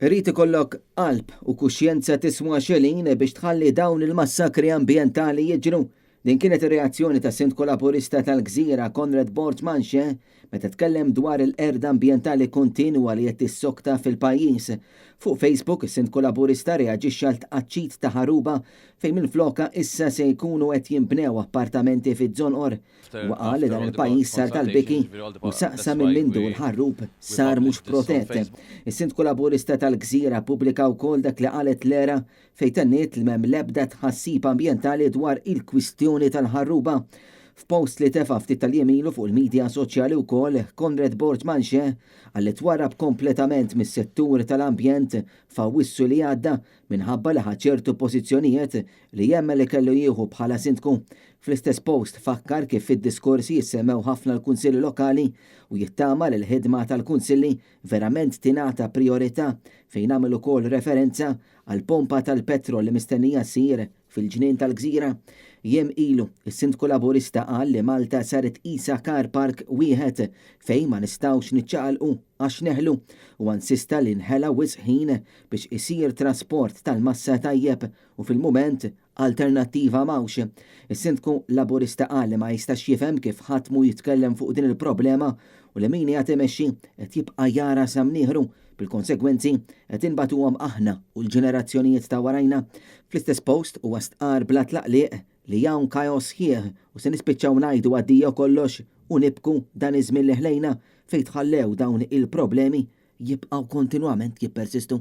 Irid ikollok qalb u kuxjenza tiswa xelin biex tħalli dawn il-massakri ambjentali jiġru. Din kienet ir-reazzjoni tas-Sindku Laburista tal-Gżira Conrad Borg Manche meta tkellem dwar il-qerda ambjentali kontinwa li qed tissokta fil-pajjiż. Fuq Facebook, is-Sindku Laburista reaġixxa għal tqaċċit ta' ħaruba fejn minflokha issa se jkunu qed jinbnew appartamenti fiż-Żonqor. Huwa qal li dan il-pajjiż sar tal-biki u saqsa minn mindu l-ħarrub sar mhux protett. Is-Sindku Laburista tal-Gżira ppubblika wkoll dak li qalet l-ERA fejn tenniet li m'hemm l-ebda tħassib ambjentali dwar il-kwistjoni tal-ħarruba. F'post li tefa' ftit tal-jiem ilu fuq il-midja soċjali wkoll, Conrad Borg Manche qal li twarrab kompletament mis-settur tal-ambjent f'Awwissu li għadda minħabba li ħa ċertu pożizzjonijiet li jemmen li kellu jieħu bħala Sindku. Fl-istess post fakkar kif fid-diskorsi jissemmew ħafna l-Kunsilli Lokali u jittama li l-ħidma tal-Kunsilli verament tingħata prijorità fejn għamel ukoll referenza għall-pompa tal-petrol li mistennija ssir fil-Ġnien tal-Gżira. Jiem ilu, is-Sindku Laburista qal li Malta saret qisha car park wieħed fejn ma nistgħux niċċaqalqu għax neħlu. Huwa insista li nħela wisq ħin biex isir trasport tal-massa tajjeb u fil-mument alternattiva m'hawnx. Is-Sindku Laburista qal li ma jistax jifhem kif ħadd mhu jitkellem fuq din il-problema u li min qiegħed imexxi qed jibqa' jara sa mnieħru bil-konsegwenzi qed inbatuhom aħna u l-ġenerazzjonijiet ta' warajna. Fl-istess post huwa stqarr bla tlaqliq li hawn kaos sħiħ u se nispiċċaw ngħidu addio kollox u nibku dan iż-żmien li ħlejna fejn tħallew dawn il-problemi jibqgħu kontinwament jippersistu.